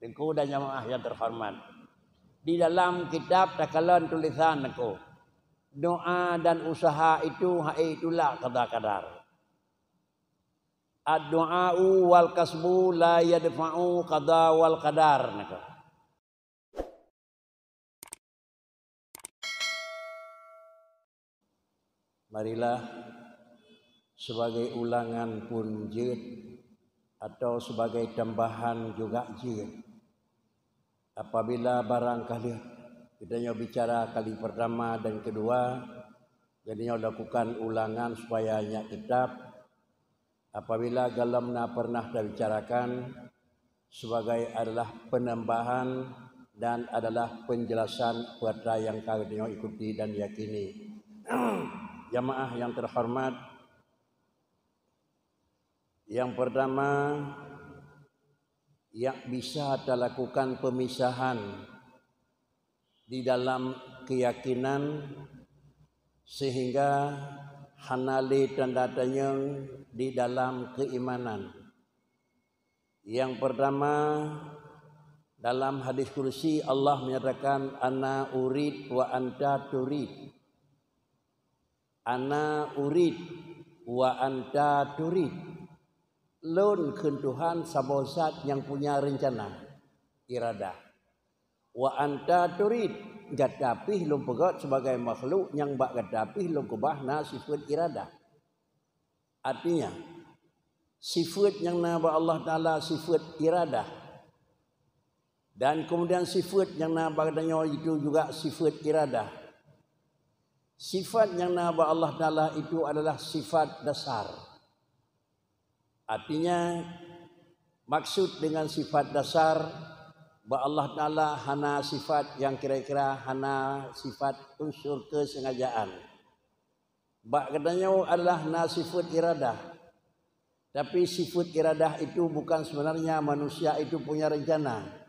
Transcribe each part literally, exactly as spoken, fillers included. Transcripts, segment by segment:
Teungku dan jamaah yang terhormat, di dalam kitab takalon tulisan Teungku, doa dan usaha itu hai tulak qada qadar. Ad-du'a'u wal kasbu la yadfa'u qada wal qadar, Teungku. Marilah, sebagai ulangan pun jeuet, atau sebagai tambahan juga jeuet. Apabila barangkali kita nyoe bicara kali pertama dan kedua, jadi nyoe lakukan ulangan supaya nyak tetap. Apabila galom na pernah tabicarakan, sebagai adalah penambahan dan adalah penjelasan peue atra nyang ka geutanyoe ikuti dan yakini. Jamaah yang terhormat, yang pertama, yang bisa talakukan pemisahan di dalam keyakinan, sehingga hana lé tanda tanyong di dalam keimanan. Yang pertama, dalam hadis kursi Allah menyatakan, "Ana urid wa anta turid." "Ana urid wa anta turid." Lôn kheun Tuhan saboh zat nyang punya reuncana, iradah. "Wa anta turid," gata pih lôn peugét sebagai makhluk nyang bak gata pih lôn keubah na sifeuet iradah. Artinya, sifeuet nyang na bak Allah Taala sifeuet iradah. Dan kemudian sifeuet nyang na bak geutanyoe itu juga sifeuet iradah. Sifat nyang na bak Allah Taala itu adalah sifat dasar. Artinya, maksud dengan sifat dasar, bak Allah Taala hana sifat nyang kira-kira hana sifat unsur kesengajaan. Bak geutanyoe adalah na sifeuet iradah. Tapi sifeuet iradah itu bukan sebenarnya manusia itu punya rencana.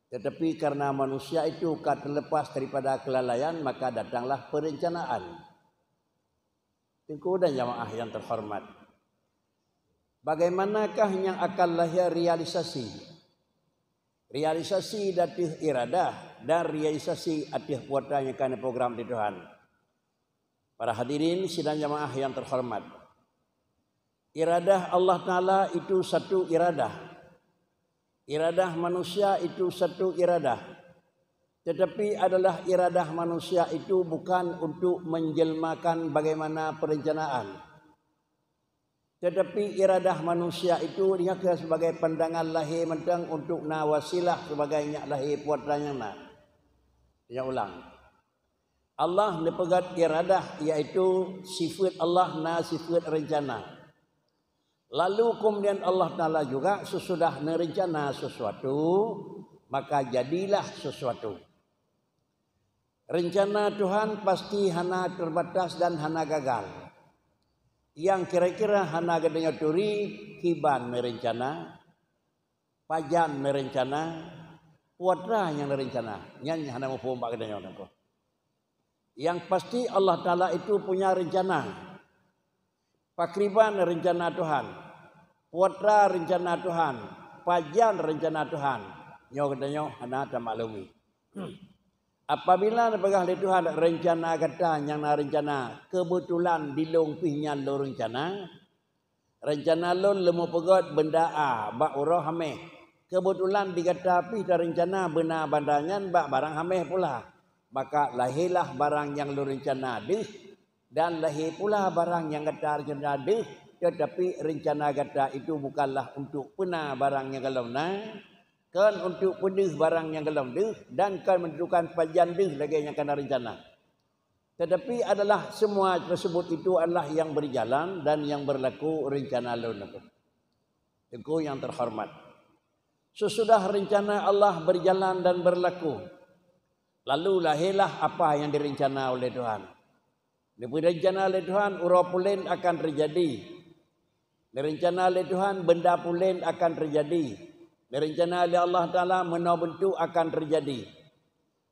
Tetapi karena manusia itu ka terlepas daripada kelalaian, maka datanglah perencanaan. Teungku dan jamaah yang terhormat, bagaimanakah nyang akan lahé realisasi? Realisasi ateueh iradah dan realisasi ateueh peue atra nyang ka neuprogram di Tuhan. Para hadirin sidang jamaah yang terhormat, iradah Allah Taala itu satu iradah. Iradah manusia itu satu iradah. Tetapi adalah iradah manusia itu bukan untuk menjelmakan bagaimana perencanaan. Tetapi iradah manusia itu dinyatakan sebagai pandangan lahé mantong untuk na wasilah sebagai nyak lahé peue atra nyang na. Nyang ulang. Allah neupeugét iradah, yaitu sifeuet Allah na sifeuet rencana. Lalu kemudian Allah Taala juga sesudah neurencana sesuatu, maka jadilah sesuatu. Rencana Tuhan pasti hana terbatas dan hana gagal. Nyang kira-kira hana geutanyoe turi, kiban neurencana, pajan neurencana, peue atra nyang neurencana. Nyan hana muphom bak geutanyoe nangko. Yang pasti Allah Taala itu punya rencana. Pakriban rencana Tuhan, peue atra rencana Tuhan, pajan rencana Tuhan, nyoe geutanyoe hana tamaklumi. Apabila neupeugah lé Tuhan rencana gata nyang na rencana, keubeutulan di lôn pih nyan lôn rencana, rencana lôn leumo peugét beunda A bak uroe Haméh. Keubeutulan di gata pih tarencana beuna banda nyan bak barang Haméh pula. Maka lahé lah barang nyang lôn rencana deuh, dan lahé pula barang nyang gata rencana deuh, tetapi rencana gata itu bukanlah untuk peuna barang nyang golom na, kon untuk peudeuh barang nyang golom deuh, dan kon menentukan pajan deuh lagée nyang kana rencana. Tetapi adalah semua tersebut itu adalah yang berjalan dan yang berlaku rencana lôn. Teungku yang terhormat, sesudah rencana Allah berjalan dan berlaku, lalu lahé lah apa yang direncana oleh Tuhan. Neupeurencana lé Tuhan uroe pulen akan teujadi. Neurencana lé Tuhan beunda pulen akan teujadi. Neurencana lé Allah Taala meunoe beuntuk akan teujadi.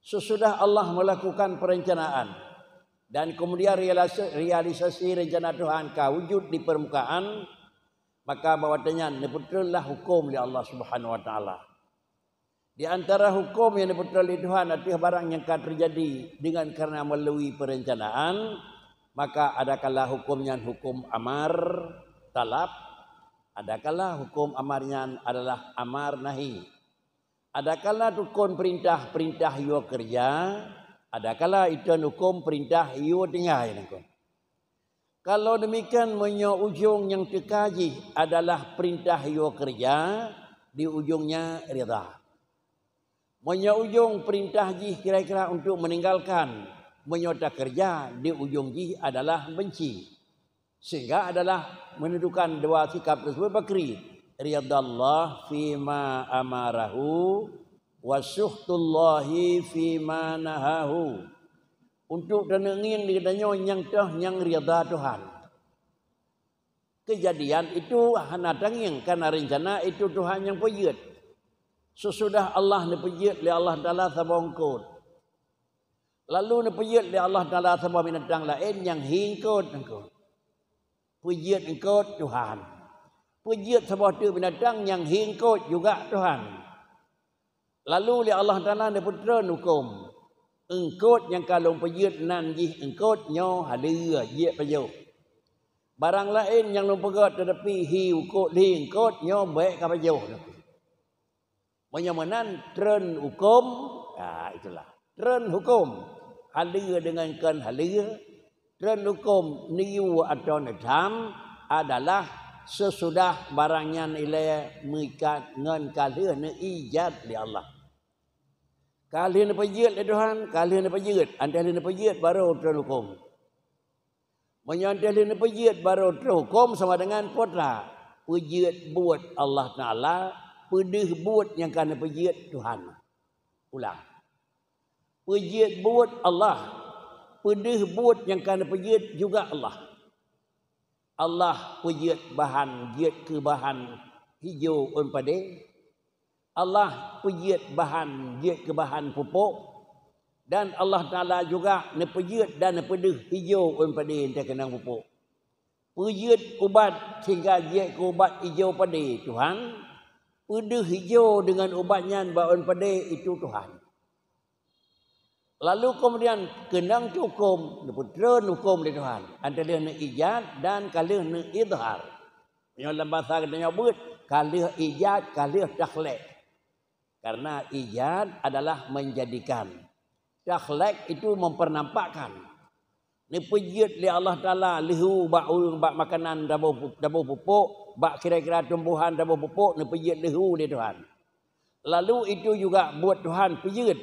Sesudah Allah melakukan perencanaan dan kemudian realis-, realisasi rencana Tuhan ka wujud di permukaan, maka bak watée nyan neupeutrönlah huköm lé Allah Subhanahu wa Taala. Di antara huköm nyang neupeutrön lé Tuhan ateueh barang nyang ka teujadi deungon kareuna meulalu peureuncanaan, maka adakala huköm nyan huköm amar, talab, adakala huköm amar nyan adalah amar nahi. Adakala tukon peurintah, peurintah yue keureuja, adakala iton huköm peurintah yue tinggai nangkon. Kalau demikian, meunyoe ujong nyang teuka jih adalah peurintah yue keureuja, di ujongnya ridha. Meunyoe ujong peurintah jih kira-kira untuk meninggalkan, meunyoe takeureuja, di ujong jih adalah benci. Sehingga adalah menunjukkan dua sikap tersebut bakri, ridallah fima amarahu wa syuhtullahi fima nahahu. Untuk tangieng di geutanyoe nyang toh nyang ridha Tuhan. Keujadian itu hana tangieng, karena rencana itu Tuhan nyang peujeuet. Sesudah Allah neupeujeuet lé Allah Taala saboh eungkôt. Lalu neupeujeuet lé Allah Taala saboh binatang laén nyang hi eungkôt, eungkôt. Peujeuet eungkôt Tuhan. Peujeuet saboh teuk binatang nyang hi eungkôt juga Tuhan. Lalu lé Allah Taala neupeutrön huköm. Eungkôt nyang ka lôn peujeuet nan jih eungkôt nyoe haleue jeuet pajoh. Barang laén nyang lôn peugét teutapi hi eungkôt, hi eungkôt nyoe bék ka pajoh. Meunyoe meunan trön huköm, ha, itulah. Trön huköm, haleue deungon kon haleue, trön huköm neuyue atau neutham adalah sesudah barang nyan ilée meuikat ngon ka lheueh neuijat lé Allah. Ka lheueh neupeujeuet lé Tuhan, ka lheueh neupeujeuet, 'an teuh lheueh neupeujeuet barô trön huköm. Meunyoe 'an teuh lheueh neupeujeuet barô trön huköm sama dengan peue teuma? Peujeuet buet Allah Taala, peudeuh buet nyang ka neupeujeuet Tuhan. Ulang. Peujeuet buet Allah, peudeuh buet nyang ka neupeujeuet juga Allah. Allah peujeuet bahan jeuet keu bahan hijô ôn padé. Allah peujeuet bahan jeuet keu bahan pupuk, dan Allah Taala juga neupeujeuet dan neupeudeuh hijô ôn padé 'an teuh keunong pupuk. Peujeuet ubat sehingga jeuet keu ubat hijô padé Tuhan, peudeuh hijô deungon ubat nyan bak ôn padé itu Tuhan. Lalu keumudian keunong cit huköm, neupeutrön huköm lé Tuhan, 'an teuh lheueh neuijat dan ka lheueh neuidhar. Meunyoe lam basa geutanyoe beuet, ka lheueh ijat, ka lheueh takhlek. Karena ijat adalah menjadikan. Takhlek itu mempernampakkan. Neupeujeuet lé Allah Taala leuhu bak ureuëng, bak makanan saboh pu-, saboh pupuk, bak kira-kira tumbuhan saboh pupuk, neupeujeuet leuhu lé Tuhan. Lalu itu juga buet Tuhan peujeuet.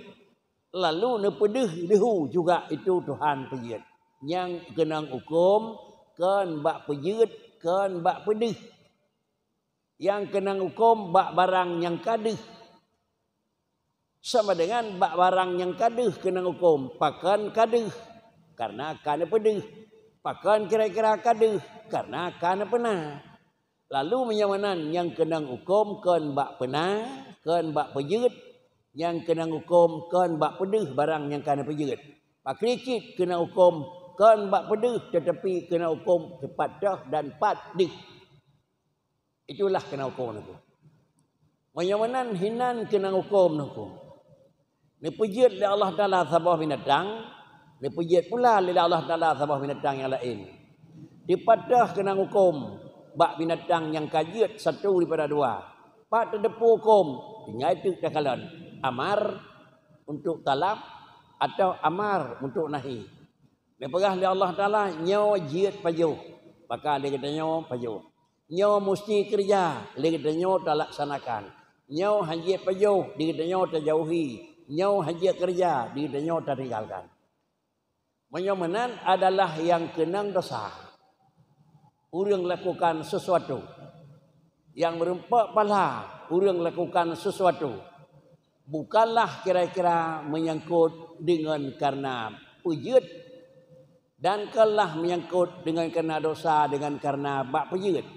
Lalu neupeudeuh leuhu juga itu Tuhan peujeuet. Nyang keunong huköm kon bak peujeuet, kon bak peudeuh. Nyang keunong huköm bak barang nyang ka deuh. Sama dengan bak barang nyang ka deuh keunong huköm, pakon ka deuh, karena ka neupeudeuh. Pakon kira-kira ka deuh, karena ka neupeuna. Lalu meunyoe meunan nyang keunong huköm kon bak peuna, kon bak peujeuet, nyang keunong huköm kon bak peudeuh barang nyang ka neupeujeuet. Pakri cit keunong huköm kon bak peudeuh, teutapi keunong huköm teupat toh dan pat deuh. Itulah keunong huköm neuku. Meunyoe meunan hinan keunong huköm neuku. Neupeujeuet lé Allah Taala saboh binatang, neupeujeuet pula lé Allah Taala saboh binatang nyang laén. Dipat toh keunong huköm bak binatang nyang ka jeuet satu daripada dua. Pat teuteupeue huköm, tinggai teuk takalon, amar untuk talab atau amar untuk nahi. Neupeugah lé Allah Taala, "Nyoe jeuet pajoh," maka lé geutanyoe pajoh. "Nyoe musti keureuja," lé geutanyoe talaksanakan. "Nyoe hana jeuet pajoh," lé geutanyoe tajauhi. "Nyoe hana jeuet keureuja," lé geutanyoe tatinggalkan. Meunyoe meunan adalah nyang keunong desya. Ureuëng lakukan sesuatu. Nyang meurumpok pahala ureuëng lakukan sesuatu. Bukanlah kira-kira menyangkut deungon kareuna peujeuet, dan konlah menyangkut deungon kareuna desya deungon kareuna bak peujeuet.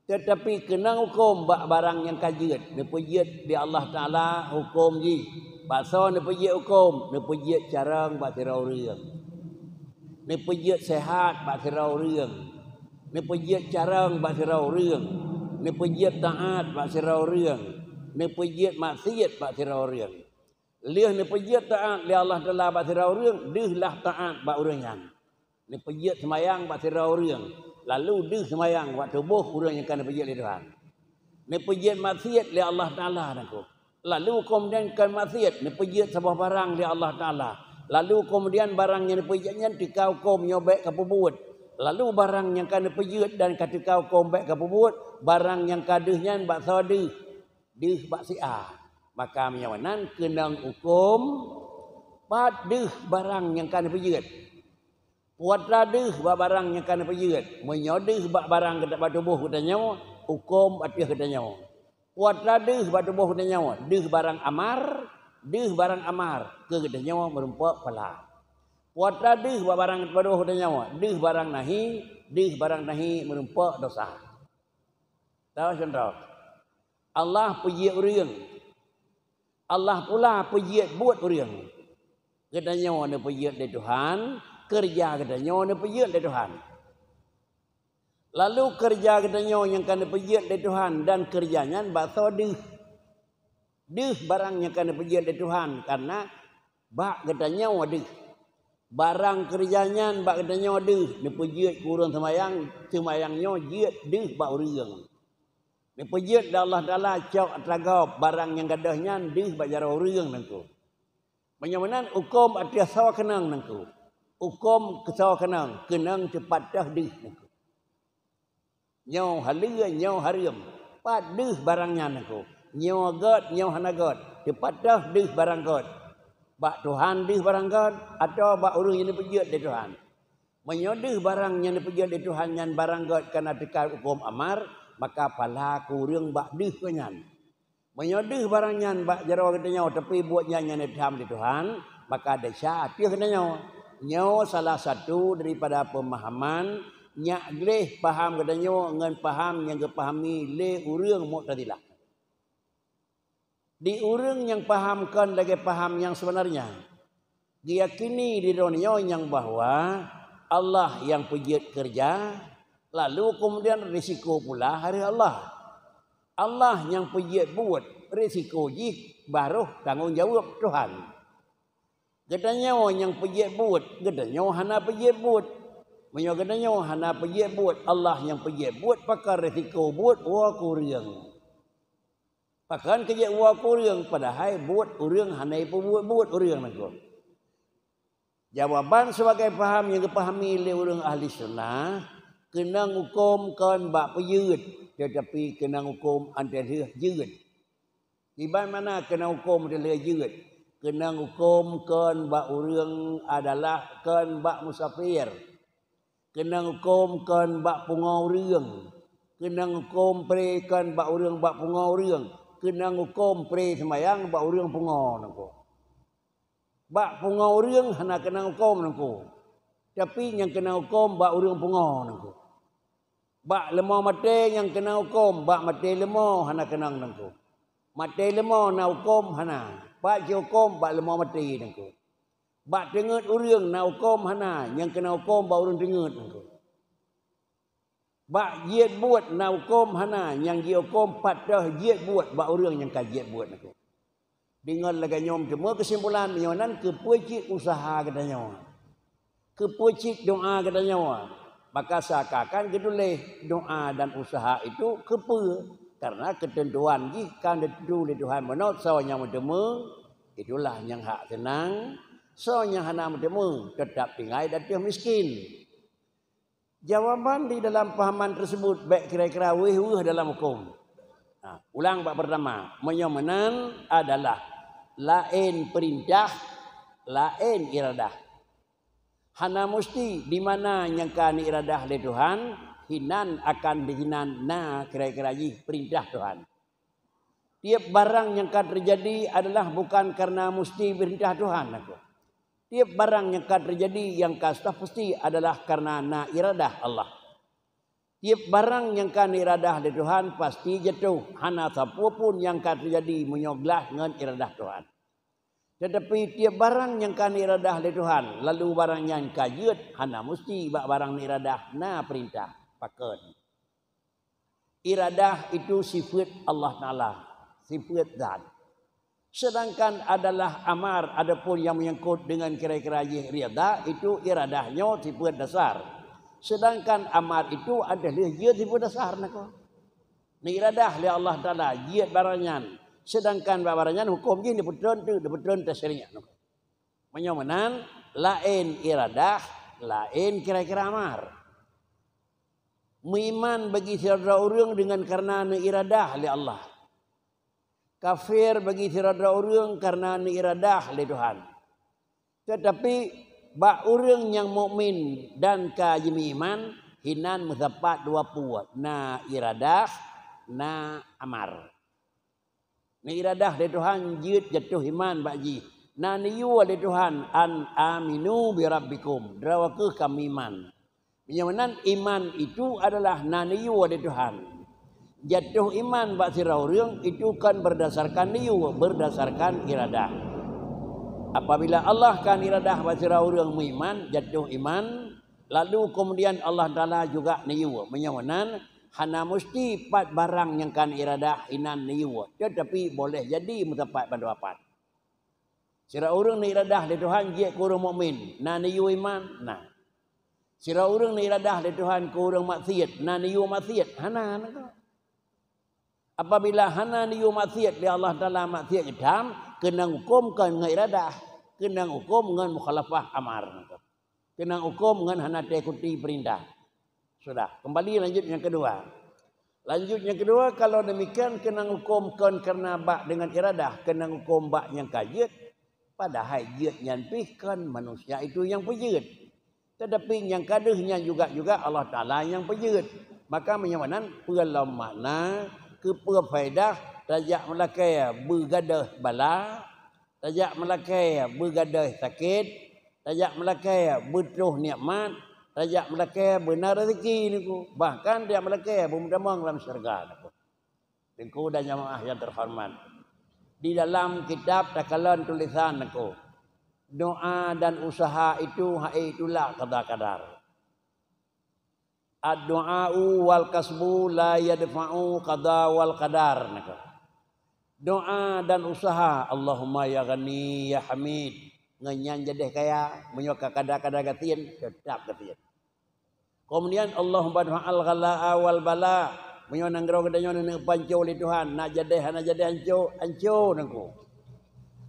Teutapi keunong huköm bak barang nyang ka jeuet, neupeujeuet lé Allah Taala huköm jih. Bak soe neupeujeuet huköm? Neupeujeuet carông bak sidroe ureuëng. Neupeujeuet seuhat bak sidroe ureuëng. Neupeujeuet carông bak sidroe ureuëng. Neupeujeuet taát bak sidroe ureuëng. Neupeujeuet maksiat bak sidroe ureuëng. Lheueh neupeujeuet taát lé Allah Taala bak sidroe ureuëng, deuh lah taát bak ureuëng nyan. Neupeujeuet seumayang bak sidroe ureuëng, lalu deuh seumayang bak tuboh ureuëng nyang ka neupeujeuet lé Tuhan. Neupeujeuet maksiat lé Allah Taala nangku. Lalu keumudian kon maksiat, neupeujeuet saboh barang lé Allah Taala. Lalu keumudian barang nyang neupeujeuet nyan teuka hukôm nyoe bék kapeubuet. Lalu barang nyang ka neupeujeuet dan ka teuka hukôm bék kapeubuet, barang nyang ka deuh nyan bak soe deuh? Deuh bak si A. Maka meunyoe nan keunong hukôm, pat deuh barang nyang ka neupeujeuet. Puatra deuh bak barang nyang ka neupeujeuet. Meunyoe deuh bak barang geuta-, bak tuboh geutanyoe, hukôm ateueh geutanyoe. Puatra deuh bak tuboh geutanyoe, deuh barang amar, deuh barang amar keu geutanyoe meurumpok phala. Puatra deuh bak barang bak tuboh geutanyoe, deuh barang nahi, deuh barang nahi meurumpok dosa. Tahu contoh? Allah peujeuet ureuëng. Allah pula peujeuet buet ureuëng. Geutanyoe neupeujeuet lé Tuhan, keureuja geutanyoe neupeujeuet lé Tuhan. Lalu keureuja geutanyoe nyang ka neupeujeuet lé Tuhan dan keureuja nyan bak soe deuh? Deuh barang nyang ka neupeujeuet lé Tuhan, kareuna bak geutanyoe deuh. Barang keureuja nyan bak geutanyoe deuh, neupeujeuet keu ureuëng seumayang, seumayang nyoe jeuet deuh bak ureuëng. Neupeujeuet lé Allah Taala cok atra gob barang nyang gadôh nyan deuh bak jaroe ureuëng nangku. Meunyoe meunan, hukôm ateueh soe keunong nangku. Hukôm keu soe keunong, keunong teupat teuh deuh nangku. Nyoe haleue, nyoe hareuem. Pat deuh barang nyan nangku. Nyoe gét, nyoe hana gét. Teupat teuh deuh barang gét. Bak Tuhan deuh barang gét, atawa bak ureuëng nyang neupeujeuet lé Tuhan? Meunyoe deuh barang nyang neupeujeuet lé Tuhan nyan barang gét kana teuka hukôm amar, maka phala keu ureuëng bak deuh geuh nyan. Meunyoe deuh barang nyan bak jaroe geutanyoe, tapi buet nyan nyang neutham lé Tuhan, maka desya ateueh geutanyoe. Nyoe salah satu daripada peumahaman nyak gleh paham geutanyoe ngon paham nyang geupahami lé ureuëng Mu'tazilah. Di ureuëng nyang paham kon lagée paham nyang seubeunarnya, geuyakini di droe nyoe nyang bahwa Allah nyang peujeuet keureuja, lalu keumudian risiko pula hareuh Allah. Allah nyang peujeuet buet, risiko jih barôh tanggong jaweueb Tuhan. Geutanyoe nyang peujeuet buet, geutanyoe hana peujeuet buet. Meunyoe geutanyoe hana peujeuet buet, Allah nyang peujeuet buet, pakon risiko buet woe keu ureuëng? Pakon keu jeuet woe keu ureuëng, padahai buet ureuëng hana ipeubuet buet ureuëng nangku? Jawaban sebagai paham nyang geupahami lé ureuëng ahli sunnah, keunong hukôm kon bak peujeuet, teutapi keunong hukôm ateueh jeuet. Kiban makna keunong hukôm ateueh jeuet? Keunong hukôm kon bak ureuëng adalah kon bak musafir. Keunong hukôm kon bak pungoe ureuëng. Keunong hukôm pré kon bak ureuëng bak pungoe ureuëng. Keunong hukôm pré seumayang bak ureuëng pungoe nangku. Bak pungoe ureuëng hana keunong hukôm nangku. Tapi nyang keunong hukôm bak ureuëng pungoe nangku. Bak leumo maté nyang keunong hukôm, bak maté leumo hana keunong nangku. Maté leumo na hukôm hana, pat jih hukôm bak leumo maté nangku. Bak teungeut ureuëng na hukôm hana, nyang keunong hukôm bak ureuëng teungeut nangku. Bak jeuet buet na hukôm hana, nyang jihukôm pat teuh jeuet buet bak ureuëng nyang ka jeuet buet nangku. Deungon lagée nyoe meuteumé keusimpulan, meunyoe nan keupeue cit useuha geutanyoe? Keupeue cit doá geutanyoe? Maka seakan-akan geutuléh doá dan useuha itu keupeue? Karena keuteuntuan jih ka neuteuntu lé Tuhan meunoe soe nyang meuteumé, itulah nyang hak seunang, soe nyang hana meuteumé, teutap tinggai di ateueh miskin. Jawaban di dalam pahaman tersebut bék kira-kira weueh-weueh dalam huköm. Nah, ulang bak pertama, meunyoe meunan adalah laén peurintah, laén iradah. Hana musti di mana nyang ka neuiradah lé Tuhan, hinan akan dihinan na kira-kira jih peurintah Tuhan. Tieb barang nyang ka teujadi adalah bukan kareuna musti peurintah Tuhan, aku. Tieb barang nyang ka teujadi nyang ka pasti adalah kareuna na iradah Allah. Tieb barang nyang ka neuiradah lé Tuhan pasti jatoh, hana sapeue pun nyang ka teujadi meunyoe glaih ngon iradah Tuhan. Teutapi tieb barang nyang ka neuiradah lé Tuhan, lalu barang nyan ka jeuet, hana musti bak barang neuiradah na peurintah. Pakon? Iradah itu sifeuet Allah Taala. sifeuet zat. Sedangkan adalah amar, adapun yang menyangkut dengan kira-kira jih rida, itu iradah nyoe sifeuet dasar. Sedangkan amar itu adalah jeuet sifeuet dasar nako. Neuradah lé Allah Taala jeuet barang nyan. Sedangkan bak barang nyan huköm jih neupeutreun teuk, neupeutreun tasyri' nako. Meunyoe meunan, laén iradah, laén kira-kira amar. Meuiman bagi sidroe ureuëng dengan karena neuiradah lé Allah. Kafir bagi sidroe ureuëng karena neuiradah lé Tuhan. Teutapi bak ureuëng nyang mukmin dan ka jimeuiman, hinan meusapat dua peue, na iradah, na amar. Neuiradah lé Tuhan jeuet jatoh iman bak jih. Na neuyue lé Tuhan, "An aminu bi rabbikum," droe kheueh kamoe iman. Meunyoe meunan, iman itu adalah na neuyue lé Tuhan. Jatoh iman bak sidroe ureuëng itu kon berdasarkan neuyue, berdasarkan iradah. Apabila Allah ka neuradah bak sidroe ureuëng meuiman, jatoh iman, lalu kemudian Allah Taala juga neuyue. Meunyoe meunan, hana musti pat barang nyang ka neuradah inan neuyue, teutapi boleh jadi meusapat bandua pat. Sidroe ureuëng neuradah lé Tuhan jeuet keu ureuëng mukmin, na neuyue iman, na. Sidroe ureuëng neuradah lé Tuhan keu ureuëng maksiet, na neuyue maksiet, hana, hana. Apabila hana neuyue maksiet lé Allah Taala, maksiet geutam, keunong huköm kon ngon iradah, keunong huköm ngon mukhalafah amar. Keunong huköm ngon hana taikuti peurintah. Sudah, kembali lanjut nyang keudua. Lanjut nyang keudua, kalau demikian keunong huköm kon karena bak dengan iradah, keunong huköm bak nyang ka jeuet, padahai jeuet nyan pih kon manusia itu nyang peujeuet. Tetapi nyang ka deuh nyan juga-juga Allah Taala nyang peujeuet. Maka meunyoe meunan, peue lom makna, keupeue faedah tajak meulakée beugadôh bala, tajak meulakée beugadôh sakét, tajak meulakée beutroh nikmat, tajak meulakée beuna rezeki niko, bahkan tajak meulakée beumeutamong lam syeuruga niko. Teungku dan jamaah yang terhormat, di dalam kitab takalon tulisan niko, doa dan usaha itu hai tulak qada qadar. Ad-du'a'u wal kasbu la yadfa'u qada wal qadar, niko. Doa dan usaha, Allahumma ya Ghani ya Hamid, ngon nyan jadeh kaya, meunyoe ka kada-kada gasien, teutap gasien. Kemudian, Allahumma dfa'al ghala'a wal bala, meunyoe nanggroe geutanyoe neuneuk panco lé Tuhan, na jadeh hana jadeh anco, anco nangku.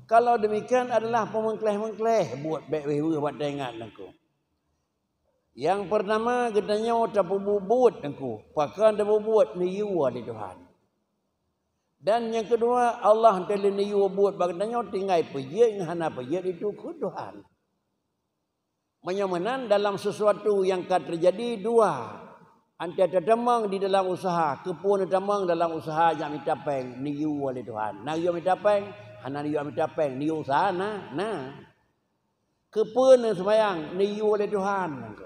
Kalau demikian adalah peumengkleh-mengkleh buet bék wéh-wéh bak teuingat nangku. Nyang peurtama, geutanyoe tapeubuet-buet nangku, pakon tapeubuet neuyue lé Tuhan. Dan nyang keudua, Allah teulheueh neuyue buet bak geutanyoe tinggai peujeuet ngon hana peujeuet itu keu Tuhan. Meunyoe meunan dalam sesuatu nyang ka teujadi dua, antai tatamong di dalam useuha, keupeue neutamong dalam useuha jak mita péng, neuyue lé Tuhan. Na yue mita péng, hana neuyue mita péng, neuyue useuha na, na. Keupeue neuseumayang, neuyue lé Tuhan.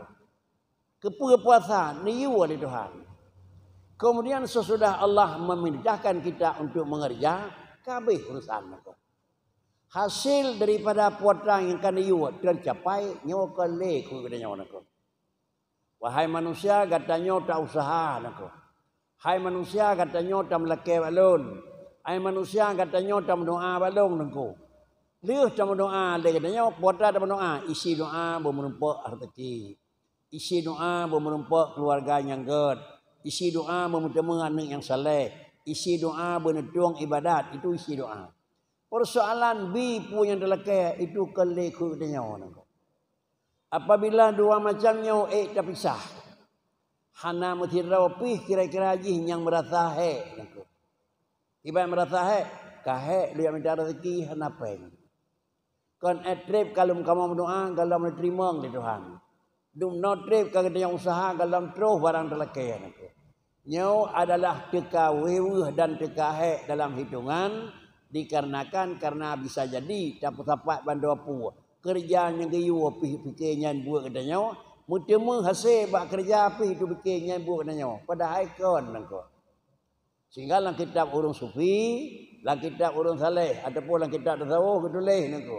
Keupeue puasa, neuyue lé Tuhan. Kemudian sesudah Allah memerintahkan kita untuk mengerja, ka habéh urusan nangku. Hasil daripada puasa nyang ka neuyue teucapai nyoe kon lé keu geutanyoe nangku. Wahai manusia, gata nyoe ta-useuha nangku. Hai manusia, gata nyoe tameulakée bak lôn. Hai manusia, gata nyoe tameudoá bak lôn nangku. Lheueh tameudoá lé gata nyoe, puasa tameudoá, isi doá beumeurumpok rezeki. Isi doá beumeurumpok keuluwarga nyang gét. Isi doá beumeuteumé aneuëk nyang saleh. Isi doá beuneutueng ibadat, itu isi doá. Persoalan bi peue nyang talakée itu kon lé keu geutanyoe nangku. Apabila dua macam nyoe ék tapisah, hana meusidroe pih kira-kira jih nyang meurasa hék nangku. Iban meurasa hék, ka hék lôn jak mita rezeki hana péng. Kon ék treb ka lom kamoe meudoá, gohlom neuteurimong lé Tuhan. Dumnoe treb ka geutanyoe useuha, gohlom troh barang talakée nangku. Nyoe adalah teuka wéh-wéh dan teuka hék dalam hitongan, dikarenakan karena bisa jadi tapeusapat bandua peue. Keureuja nyang geuyue pih pike nyan buet geutanyoe, meuteumé hasé bak keureuja pih teupike nyan buet geutanyoe, padahai kon nangku. Sehingga lam kitab ureuëng sufi, lam kitab ureuëng saleh, ataupun lam kitab tasawuf geutuléh nangku.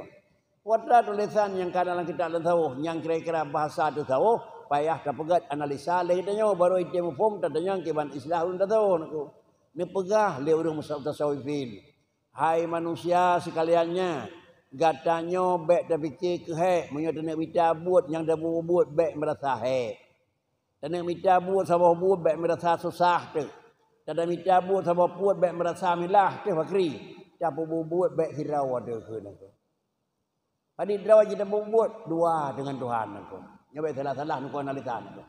Putra tulisan nyang ka dalam kitab tasawuf, nyang kira-kira bahasa tasawuf, payah tapeugét analisa lé geutanyoe, baru item muphom tatanyong kiban istilah ureuëng tasawuf nangku. Neupeugah lé ureuëng musa-, mutasawwifin, "Hai manusia sekalian nyan, gata nyoe bék tapike keuhai meunyoe taneuk mita buet nyang tapeubuet bék meurasa hék. Taneuk mita buet saboh buet bék meurasa susah teuh. Taneuk mita buet saboh buet bék meurasa milah teuh pakri. Tapeubuet bék sidroe teuh," kheun. Padit droe jih tapeubuet dua deungon Tuhan nangko. Nyoe bék salah-salah nangko analisan nangko.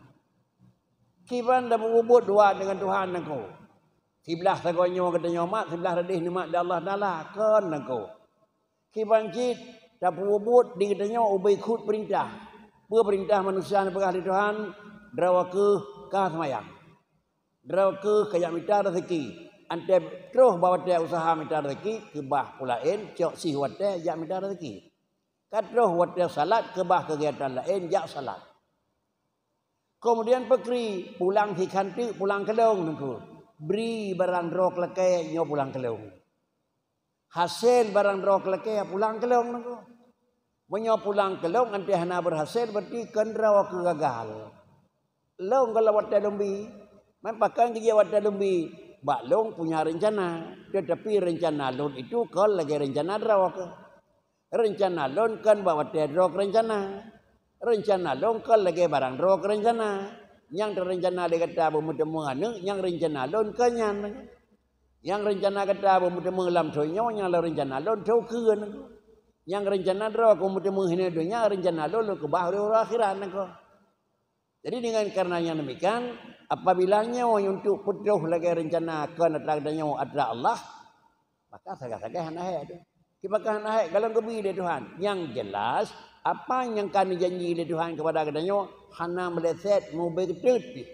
Kiban tapeubuet dua deungon Tuhan nangko. Siblah sagoe nyoe geutanyoe mat, siblah leudeh neumat lé Allah Taala, kon nangko. Kiban cit tapeubuet di geutanyoe ubé khot peurintah. Peue peurintah manusia neupeugah lé Tuhan, droe kheueh ka seumayang. Droe kheueh ka jak mita raseuki. Antée troh bak watée useuha mita raseuki, keubah peue laén, cok sih watée jak mita raseuki. Ka troh watée salat, keubah keugiatan laén, jak salat. Keumudian pakri, pulang sikhan teuk, pulang keulong nangko. Bri barang droe keu lakée nyoe pulang keulong. Hasé barang droe keu lakée pulang keulong nangko. Meunyoe pulang keulong antée hana beurhasil, berarti kon droe kheueh gagal. Lôn gohlom watée lôn bi. Man pakon geujak watée lôn bi? Bak lôn punya reuncana, teutapi reuncana lôn itu kon lagée reuncana droe kheueh. Reuncana lôn kon bak watée droe kheueh reuncana. Reuncana lôn kon lagée barang droe kheueh reuncana. Nyang teureuncana lé gata beumeuteumé aneuëk, nyang reuncana lôn kon nyan. Nyang reuncana gata beumeuteumé lam thon nyoe, nyang lam reuncana lôn thon keue nangko. Nyang reuncana droe kheueh beumeuteumé hiné donya, reuncana lôn lôn keubah uroe akhirat nangko. Jadi dengan karena nyang demikian, apabila nyoe untuk peutroh lagée reuncana kon atra geutanyoe atra Allah, maka sagai-sagai hana hék tu. Kiban ka hana hék, galom geubi lé Tuhan. Nyang jelas, apa nyang ka neujanji lé Tuhan kepada geutanyoe hana meuleset, mubé geuteut pih.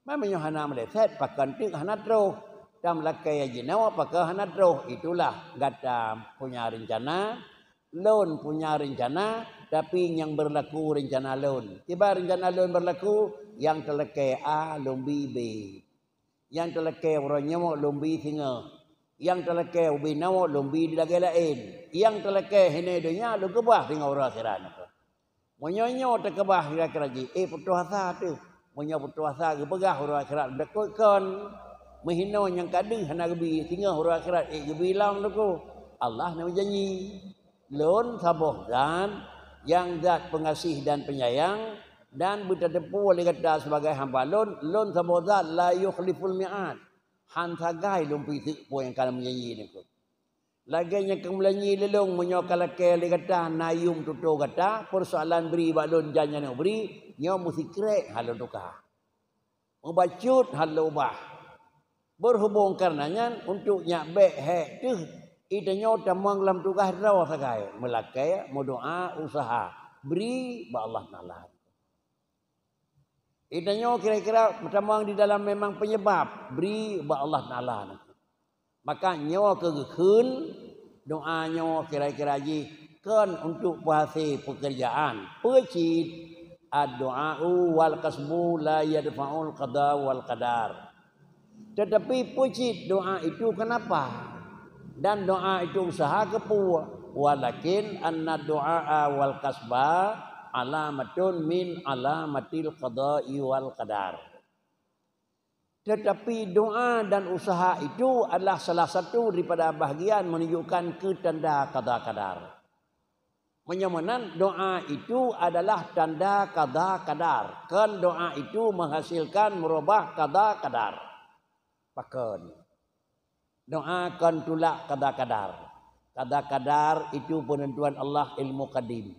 Meunyoe hana meuleset, pakon teuk hana troh. Tameulakée jinoe pakon hana troh. Itulah gata punya reuncana, lôn punya reuncana, tapi nyang beurlaku reuncana lôn. Kiban reuncana lôn beurlaku, nyang talakée A lôn bi B. Nyang talakée uroe nyoe lôn bi singoh. Nyang talakée ubé nyoe lôn bi lagée laén. Nyang talakée hiné donya lôn keubah singoh uroe akhirat nangko. Meunyoe nyoe teukeubah kira-kira jih, éh, putôh asa teuh. Meunyoe putôh asa geupeugah uroe akhirat beudakot kon. Meuhinoe nyang ka deuh hana geubi, singoh uroe akhirat éh geubi lom teuko. Allah na meujanji, "Lôn saboh zat nyang zat peungaséh dan peunyayang, dan beutateupeue lé gata sibagai hamba lôn, lôn saboh zat la yukhliful mi'ad." Han sagai lôn pih teuk peue nyang ka lôn meujanji nangko. Lagée nyang ka meulayeue lé lôn, meunyoe ka lakée lé gata na yuem tutoe gata, peusoalan bri bak lôn jan nyan ubri, nyoe meusikrek han lôn tuka. Meubacut han lôn ubah. Beurhubong kareuna nyan, untuk nyak bék hék teuh, geutanyoe tamong lam tugaih droe sagai, meulakée, meudoá, useuha, bri bak Allah Taala. Geutanyoe kira-kira meutamong di dalam memang penyebab, bri bak Allah Taala. Maka nyoe keuh geukheun doá nyoe kira-kira jih kon untuk peuhasé peukeurjaan. Peue cit, "Ad-du'a'u wal kasbu la yadfa'ul qada wal qadar." Tetapi peue cit doá itu keunapa? Dan doá itu useuha keupeue? "Walakin anna du'a wal kasba alamatun min alamatil qada'i wal qadar." Tetapi doá dan useuha itu adalah salah satu daripada bahagian menunjukkan keu tanda qada qadar. Meunyoe meunan, doá itu adalah tanda qada qadar. Kon doá itu menghasilkan merubah qada qadar. Pakon? Doá kon tulak qada qadar. Qada qadar itu penentuan Allah ilmu qadim.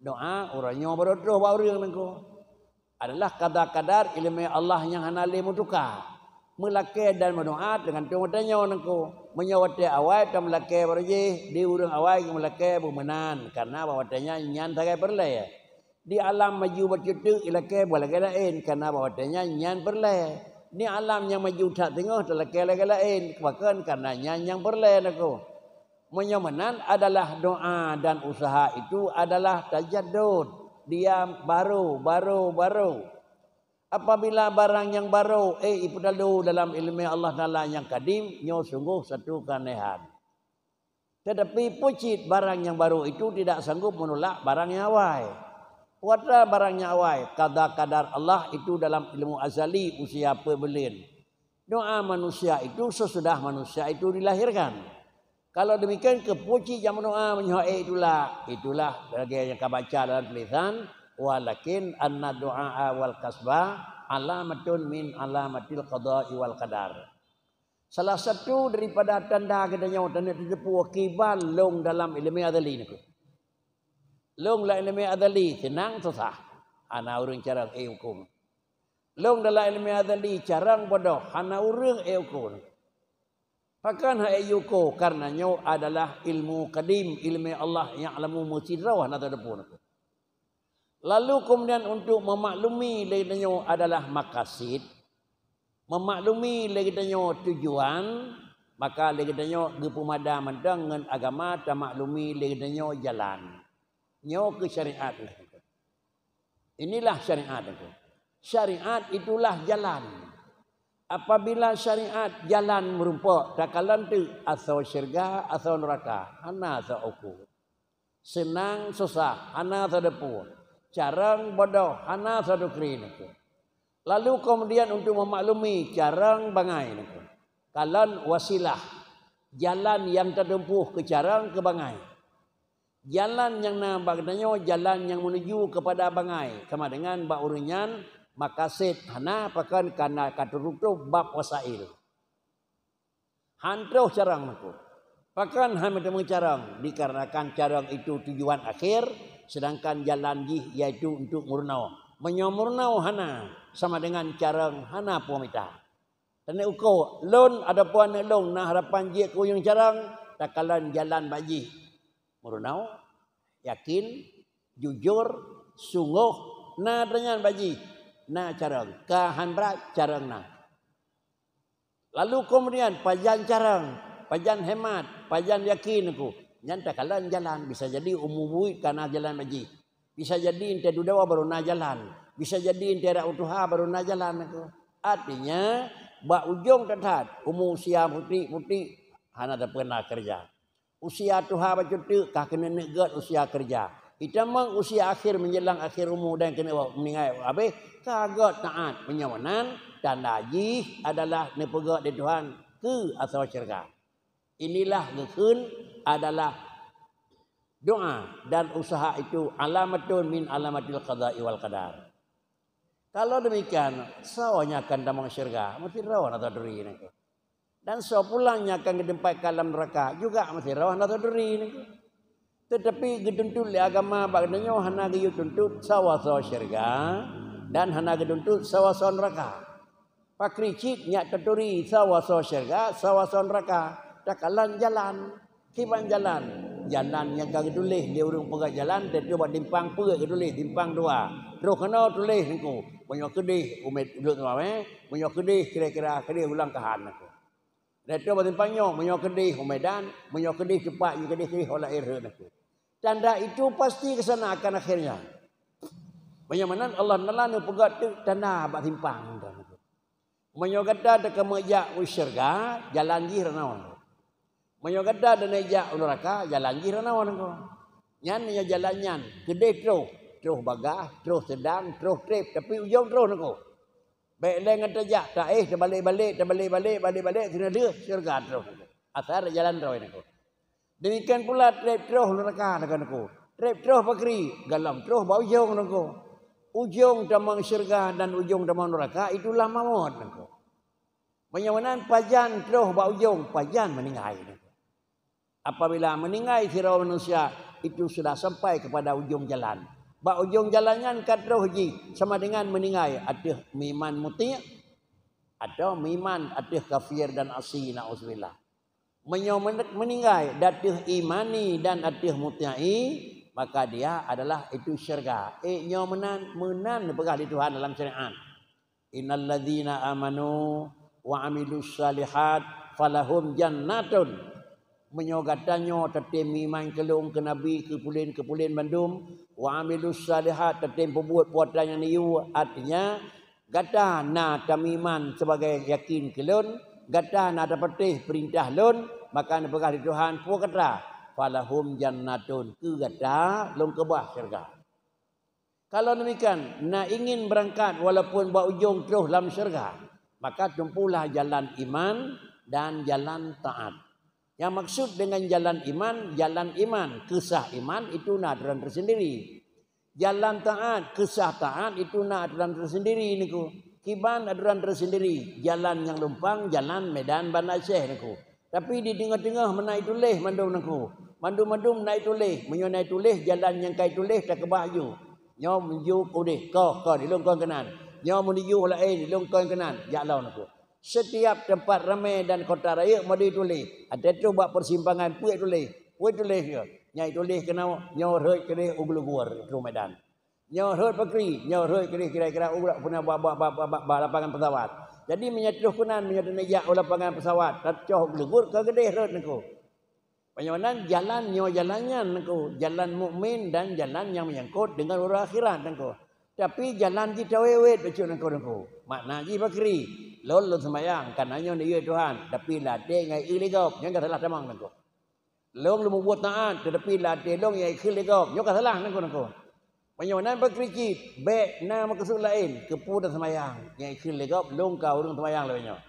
Doá uroe nyoe baru troh bak ureuëng nangko. Adalah qada qadar iéleumé Allah nyang hana lé meutuka. Meulakée dan meudoá teugantung watée nyoe nangko. Meunyoe watée awai tameulakée baru jih, di ureuëng awai geumeulakée beumeunan, kareuna bak watée nyan, nyan sagai peureulée. Di alam maju bacut teuk ilakée bak lagée laén, kareuna bak watée nyan, nyan peureulée. Di alam nyang maju that teungoh talakée lagée laén, pakon, kareuna nyan nyang peureulée nangko. Meunyoe meunan adalah doá dan useuha itu adalah tajaddud, dia baru, baru, baru. Apabila barang nyang baru, éh, ipeutalo dalam iéleumé Allah Taala nyang kadim, nyoe sunggoh satu keuanehan. Tetapi peue cit barang nyang baru itu tidak sanggup menolak barang nyang awai. Peue atra barang nyang awai, qada qadar Allah itu dalam ilmu azali usia peuet buleuen. Doa manusia itu sesudah manusia itu dilahirkan. Kalau demikian, keupeue cit jak meudoa meunyoe ék itulak? Itulah lagée nyang ka baca dalam tulisan, "Walakin anna du'a wal kasba alamatun min alamatil qada'i wal qadar." Salah satu daripada tanda geutanyoe taneuk teuteupue kiban lông dalam ileumé azali nyoe. Lông lam ileumé azali seunang susah, hana ureuëng carông ék huköm. Lông dalam ileumé azali carông bodoh, hana ureuëng ék huköm. Pakon han ék huköm? Karena nyoe adalah ilmu kadim, ileumé Allah nyang lalu meusidroe hana teuteupue. Lalu kemudian untuk memaklumi lé geutanyoe adalah makasid, memaklumi lé geutanyoe tujuan, maka lé geutanyoe geupeumada mantong ngon agama, tamaklumi lé geutanyoe jalan. Nyoe keuh syariat. Inilah syariat itu. Syariat itulah jalan. Apabila syariat jalan meurumpok, takalon teuk asoe syeuruga, asoe neuraka, hana soe uku. Seunang susah, hana soe deupue. Carông bodoh, hana soe deukri nyoe. Lalu kemudian untuk memaklumi carông bangai nyoe. Kalon wasilah, jalan nyang teutumpoh keu carông keu bangai. Jalan nyang na bak geutanyoe jalan nyang menuju kepada bangai, sama dengan bak ureuëng nyan makasid hana pakon kana ka teututob bab wasail. Han troh carông nyoe. Pakon han meuteumé carông? Dikarenakan carông itu tujuan akhir, sedangkan jalan jih yaitu untuk meurunoe. Meunyoe meurunoe hana, sama dengan carông hana peue mita. Taneuk uko, lôn ataupun aneuk lôn na harapan jeuet keu uyueng carông, takalon jalan bak jih. Meurunoe, yakin, jujur, sunggoh, na tanyan bak jih, na carông. Ka han brat, carông na. Lalu kemudian pajan carông, pajan hemat, pajan yakin aku. Nyan takalon jalan, bisa jadi umu buet ka na jalan bak jih. Bisa jadi enteuk dudoe baru na jalan. Bisa jadi enteuk rot u tuha baru na jalan aku. Artinya, bak ujong that-that, umu usia putik-putik hana teupeu na keureuja. Usia tuha bacut teuk ka keuneuk neuk gét usia keureuja. Itamong usia akhir menjelang akhir umu dan keuneuk meuninggai habéh ka gét taát. Meunyoe meunan, tanda jih adalah neupeugét lé Tuhan keu asoe syeuruga. Inilah geukheun adalah doa dan usaha itu alamatun min alamatil qada'i wal qadar. Kalau demikian, soe nyang akan tamong syeuruga? Meusidroe na tadri nyoe. Dan soe pulang nyang akan geuteumpatkan lam neuraka juga meusidroe na tadri nyoe. Teutapi geutuntut lé agama bak geutanyoe hana geuyue tuntut sawasoe syeuruga dan hana geutuntut sawasoe neuraka. Pakri cit nyak taturi sawasoe syeuruga, sawasoe neuraka, takalon jalan. Kiban jalan? Jalan nyang ka geutuléh lé ureuëng peugah jalan, teuntée bak timpang peuet geutuléh, timpang dua. Troh keunoe tuléh nyoe, meunyoe keudeh u Medan, meunyoe keudeh kira-kira keudeh ulang kahan nyoe. Lheueh bak timpang nyoe, meunyoe keudeh u Medan, meunyoe keudeh teumpat, meunyoe keudeh, keudeh u laén rhot nyoe. Tanda itu pasti ke sana akan akhirnya. Meunyoe meunan Allah Taala neupeugah teuk tanda bak timpang nyoe. Meunyoe gata teuka meujak u syeuruga, jalan jih ranoe. Meunyoe gata teuneuk jak u neuraka, jalan jih ranoe nangko. Nyan meunyoe jalan nyan keudeh troh, troh bagaih, troh seudang, troh treb, tapi ujong troh nangko. Bék lé ngon tajak, taéh, tabalek-balek, tabalek-balek, balek-balek, keuneuk lheueh syeuruga troh nangko. Asai jalan droe nangko. Demikian pula treb troh neuraka nangko. Treb troh pakri, golom troh bak ujong nangko. Ujong tamong syeuruga dan ujong tamong neuraka itulah mawöt nangko. Meunyoe meunan pajan troh bak ujong, pajan meuninggai. Apabila meuninggai sidroe manusia, itu sudah sampai kepada ujong jalan. Bak ujong jalan nyan ka troh jih sama dengan meuninggai ateueh meuiman muti' atau meuiman ateueh kafir dan asi, naudzubillah. Meunyoe meuninggai ateueh imani dan ateueh muti'i, maka dia adalah itu syeuruga. Ék nyoe meunan, meunan neupeugah lé Tuhan dalam syariat. Innalladzina amanu wa amilus shalihat falahum jannatun. Meunyoe gata nyoe tatem iman keu lôn, keu nabi, keu pulen, keu pulen bandum, wa amilus shalihat, tatem peubuet peue nyang neuyue, artinya gata na tameuiman sibagai yakin keu lôn, gata na tapatéh peurintah lôn, maka neupeugah lé Tuhan peue kata, falahum jannatun, keu gata lôn keubah syeuruga. Kalau demikian, na ingin beurangkat walaupun bak ujong troh lam syeuruga, Maka tempuhlah jalan iman dan jalan taat. Nyang maksud dengan jalan iman, jalan iman, keusah iman itu na aturan tersendiri. Jalan taat, keusah taat itu na aturan tersendiri, Teungku. Kiban aturan tersendiri, jalan nyang lumpang, jalan Medan Banda Aceh, Teungku. Tapi di teungoh-teungoh meunan tuléh mandum, Teungku. Mandum-mandum na tuléh. Meunyoe na tuléh, jalan nyang ka tuléh takeubah ju. Nyoe menuju udeh, koh, koh, di lôn kon keunan. Nyoe menuju laén, di lôn kon keunan. Jak lom, Teungku. Setiap teumpat ramé dan kota rayeuk meudeh tuléh. Até troh bak persimpangan peuet tuléh. Peuet tuléh nyoe. Nyang tuléh keunoe, nyoe rhot keudeh u Geulugur, troh Medan. Nyoe rhot Pakri, nyoe rhot keudeh kira-kira u Geulugur, puna ba, ba, ba, ba, ba, ba lapangan pesawat. Jadi meunyoe troh keunan, meunyoe taneuk jak u lapangan pesawat, tacok Geulugur ka keudeh rhot, Teungku. Meunyoe nan jalan, nyoe jalan nyan, Teungku. Jalan mukmin dan jalan nyang menyangkut dengan urusan akhirat, Teungku. Tapi jalan jih tawét-wét bacut, Teungku, Teungku. Makna jih Pakri. Lôn, lôn seumayang, ka na nyoe neuyue Tuhan, tapi lam até ngai eu lé gob, nyan ka salah tamong, Teungku. Lôn lôn mubuet taat, tetapi lam até lôn ngai kheun lé gob, nyoe ka salah, Teungku, Teungku. Meunyoe nan Pakri cit, bék na meukeusud laén, keupeue taseumayang, ngai kheun lé gob, lôn ka ureuëng seumayang lagée nyoe.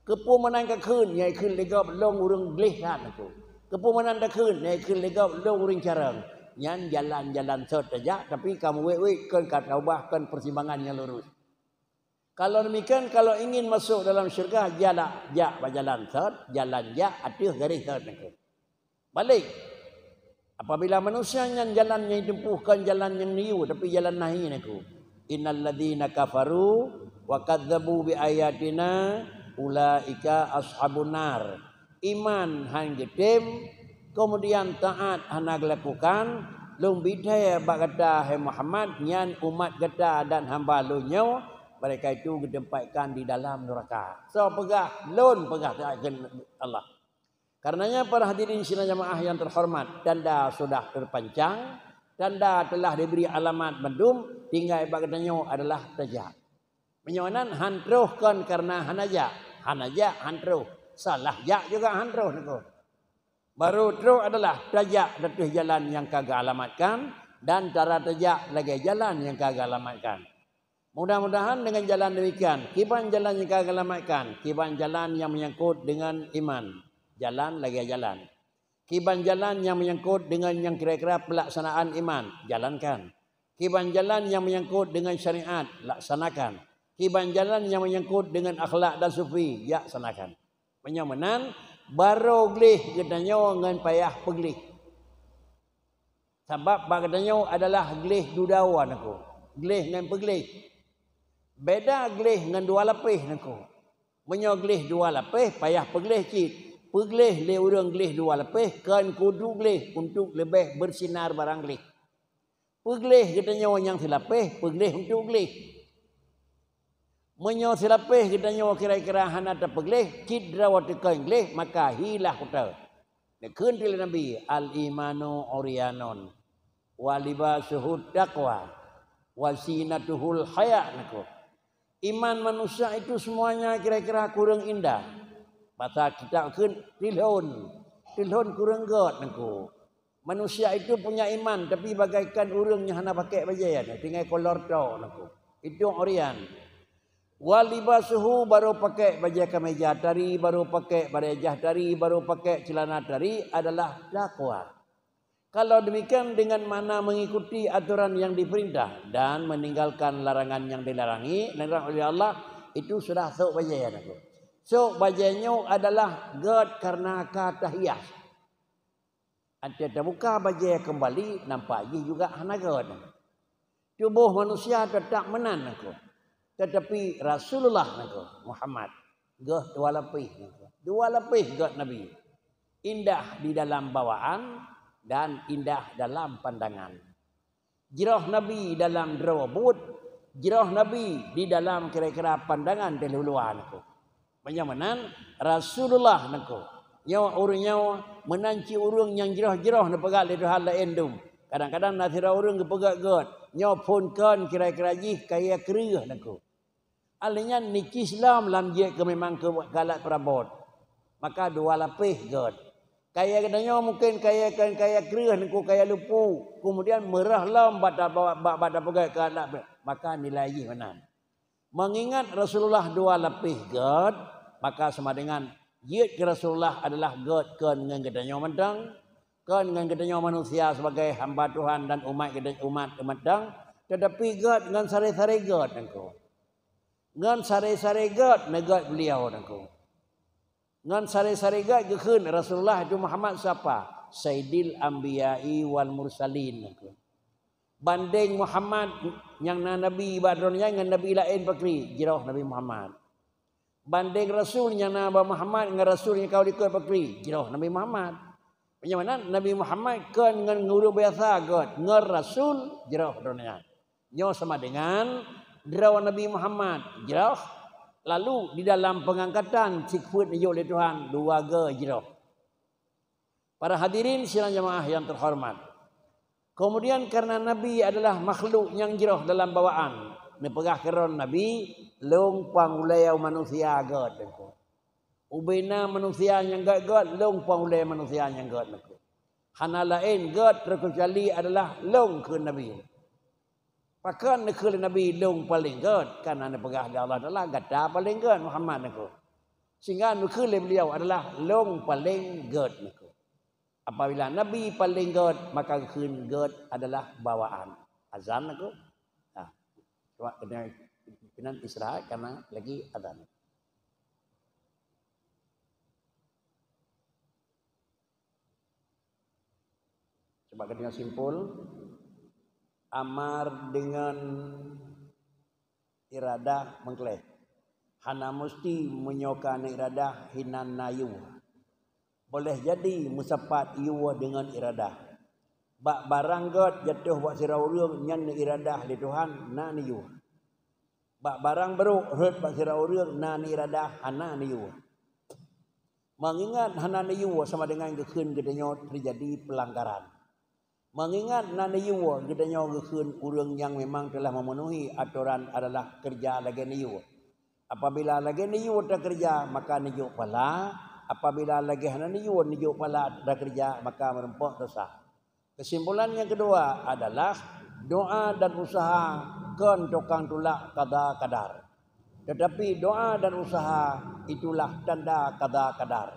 Keupeue meunan ka kheun, ngai kheun lé gob, lôn ureuëng gleh that, Teungku. Keupeue meunan takheun, ngai kheun lé gob, lôn ureuëng carông. Nyan jalan-jalan sot tajak, tapi ka meuwét-wét, kon ka taubah, kon persimpangan nyang lurus. Kalau demikian, kalau ingin masuk dalam syurga, jalak jak bak jalan sot, jalan jak ateueh garéh sot, Teungku. Balék. Apabila manusia nyan jalan nyang ditempuh kon jalan nyang neuyue, tapi jalan nahi, Teungku. Innal ladzina kafaru wa kadzdzabu bi ayatina ulaika ashabun nar. Iman han geutem, kemudian taat hana geulakukan, lôn bidée bak gata, hai Muhammad, nyan umat gata dan hamba lôn nyoe, mereka itu geutempatkan di dalam neraka. Soe peugah? Lôn peugah, taat keu Allah. Karenanya, para hadirin sidang jamaah yang terhormat, tanda sudah terpancang, tanda telah diberi alamat bandum, tinggai bak geutanyoe adalah tajak. Meunyoe nan han troh kon kareuna hana jak, hana jak han troh, salah jak juga han troh, Teungku. Baru troh adalah tajak ateueh jalan nyang ka geualamatkan dan cara tajak lagée jalan nyang ka geualamatkan. Mudah-mudahan dengan jalan demikian, kiban jalan nyang ka geualamatkan, kiban jalan nyang menyangkut dengan iman, jalan lagée jalan. Kiban jalan nyang menyangkut dengan nyang kira-kira pelaksanaan iman, jalankan. Kiban jalan nyang menyangkut dengan syariat, laksanakan. Kiban jalan nyang menyangkut dengan akhlak dan sufi, laksanakan. Meunyoe meunan, barô gleh geutanyoe ngon payah peugleh. Sabab bak geutanyoe adalah gleh dudoe, Teungku. Gleh ngon peugleh. Beda gleh ngon dua lapéh, Teungku. Meunyoe gleh dua lapéh, payah peugleh cit. Peugleh lé ureuëng gleh dua lapéh kon kudu gleh untuk leubeh beusinar barang gleh. Peugleh geutanyoe nyang silapéh, peugleh untuk gleh. Meunyoe silapéh geutanyoe kira-kira hana tapeugleh, cit droe teukon gleh, maka hilah kutoe. Neukheun lé Nabi, "Al-imanu uryanun, wa libasuhu taqwa, wa zinatuhul haya," Teungku. Iman manusia itu semuanya kira-kira kureueng indah. Basa kitab kheun tilhon, tilhon kureueng gét, Teungku. Manusia itu punya iman, tapi bagaikan ureuëng nyang hana pakai bajée, tinggai kolor tok, Teungku. Itu uryan. Wa libasuhu, barô pakai bajée kaméja tari, barô pakai bajée tari, barô pakai ceulana tari adalah takwa. Kalau demikian, dengan makna mengikuti aturan yang diperintah dan meninggalkan larangan yang dilarangi, dilarang oleh Allah, itu sudah sôk bajée, Teungku. Sôk bajée nyoe adalah gét kareuna ka tahias. Até tabuka bajée keumbali, nampak jih juga hana gét. Tuboh manusia teutap meunan, Teungku. Teutapi Rasulullah, Teungku, Muhammad, gét dua lapéh, Teungku. Dua lapéh gét Nabi. Indah di dalam bawaan dan indah dalam pandangan. Jroh Nabi dalam droe buet, jroh Nabi di dalam kira-kira pandangan teulhuluwa, Teungku. Meunyoe meunan, Rasulullah, Teungku. Nyoe ureuëng nyoe meunan cit ureuëng nyang jroh-jroh neupeugah lé Tuhan laén dum. Kadang-kadang na sidroe ureuëng geupeugah gét, nyoe phon kon kira-kira jih kayée kreueh, Teungku. Alèh nyan nicis lom lam jeuet keu memang keu galak peurabot. Maka dua lapéh gét. Kayée geutanyoe mungken kayée kon kayée kreueh, Teungku, kayée lupu. Kemudian meurah lom bak ta-, bak, bak, bak tapeugét keu anak, maka nilai jih meunan. Mengingat Rasulullah dua lapéh gét, maka sama dengan jeuet keu Rasulullah adalah gét kon ngon geutanyoe mantong, kon ngon geutanyoe manusia sebagai hamba Tuhan dan umat geuta-, umat mantong, tetapi gét ngon saré-saré gét Teungku. Ngon saré-saré gét neugét beliau Teungku. Ngon saré-saré gét geukheun Rasulullah itu Muhammad sapa? Saidil Anbiya'i wal Mursalin Teungku. Bandeng Muhammad nyang na nabi bak droe nyan ngon nabi laén pakri, jroh Nabi Muhammad. Bandeng rasul nyang na bak Muhammad ngon rasul nyang ka likot pakri, jroh Nabi Muhammad. Meunyoe meunan, Nabi Muhammad kon ngon ureuëng biasa gét, ngon rasul, jroh droe nyan. Nyoe sama dengan droe Nabi Muhammad, jroh, lalu di dalam pengangkatan sikeupeue neujok lé Tuhan, dua gét jroh. Para hadirin sidang jamaah yang terhormat. Kemudian karena Nabi adalah makhluk nyang jroh dalam bawaan, neupeugah keudroe Nabi, lôn pang ulée manusia gét Teungku. Ubena manusia nyang gét-gét, lôn pang ulée manusia nyang gét Teungku. Hana laén gét teukecuali adalah lôn kheun Nabi. Pakon neukheun lé Nabi lôn paleng gét? Karena neupeugah lé Allah Taala, gata paleng gét Muhammad Teungku. Sehingga neukheun lé beliau adalah lôn paleng gét Teungku. Apabila Nabi paleng gét, maka geukheun gét adalah bawaan. Azan Teungku. Nah, cuba kena, kena istirahat karena lagi azan. Cuba geutanyoe simpul, amar deungon iradah meukleh. Hana musti meunyoe ka na iradah hinan na yue. Boleh jadi meusapat yue deungon iradah. Bak barang gét jatoh bak sidroe ureuëng nyan neuiradah lé Tuhan na neuyue. Bak barang brok rhot bak sidroe ureuëng na neuiradah hana neuyue. Mengingat hana neuyue sama dengan geukheun geutanyoe teujadi peulanggaran. Mengingat na neuyue geutanyoe geukheun ureuëng nyang memang telah memenuhi atoran adalah keureuja lagée neuyue. Apabila lagée neuyue takeureuja, maka neujok pahala. Apabila lagée hana neuyue neujok pahala takeureuja, maka meureumpok desya. Kesimpulan nyang keudua adalah doa dan usaha kon tukang tulak kada kadar. Tetapi doa dan usaha itulah tanda kada kadar.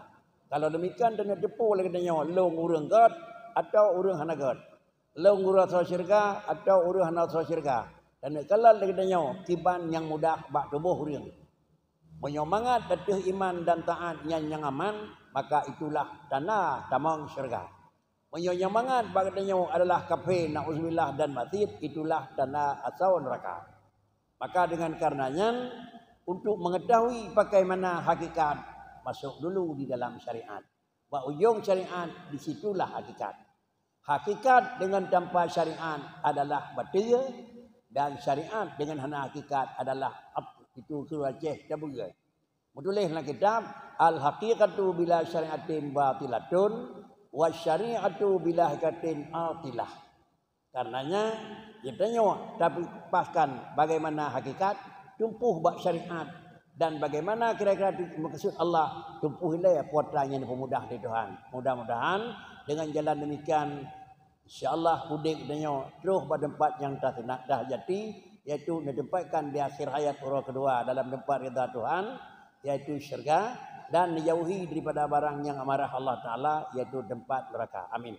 Kalau demikian, tanyoe teupeue lagée nyoe, lôn ureuëng gét atau ureuëng hana gét. Lôn ureuëng asoe syeuruga atau ureuëng hana asoe syeuruga. Tanyoe kalon lagée nyoe kiban nyang mudah bak tuboh ureuëng. Meunyoe mangat ateueh iman dan taát nyan nyang aman, maka itulah tanda tamong syeuruga. Meunyoe nyang mangat bak geutanyoe adalah kafé, na'udzubillah, dan maksiet, itulah tanda asoe neuraka. Maka dengan karena nyan, untuk mengetahui bagaimana hakikat, masuk dulu di dalam syariat. Bak ujong syariat, di situlah hakikat. Hakikat dengan tanpa syariat adalah bateue, dan syariat dengan hana hakikat adalah ap-, itu keu Aceh tabeue. Meutuléh lam kitab, "Al-haqiqatu bila syari'atin batilatun, wa syari'atu bila haqiqatin atilah." Karenanya, geutanyoe tapeulepaskan bagaimana hakikat, tumpoh bak syariat, dan bagaimana kira-kira tu meukeusut Allah, tumpoh ilée peue nyang peumudah di Tuhan. Mudah-mudahan dengan jalan demikian, insya Allah udeb geutanyoe troh bak teumpat nyang taseunak dah jati, yaitu neutempatkan di akhir hayat uroe keudua dalam teumpat ridha Tuhan, yaitu syeuruga, dan neujauhi daripada barang nyang amarah Allah Taala, yaitu teumpat neuraka. Amin.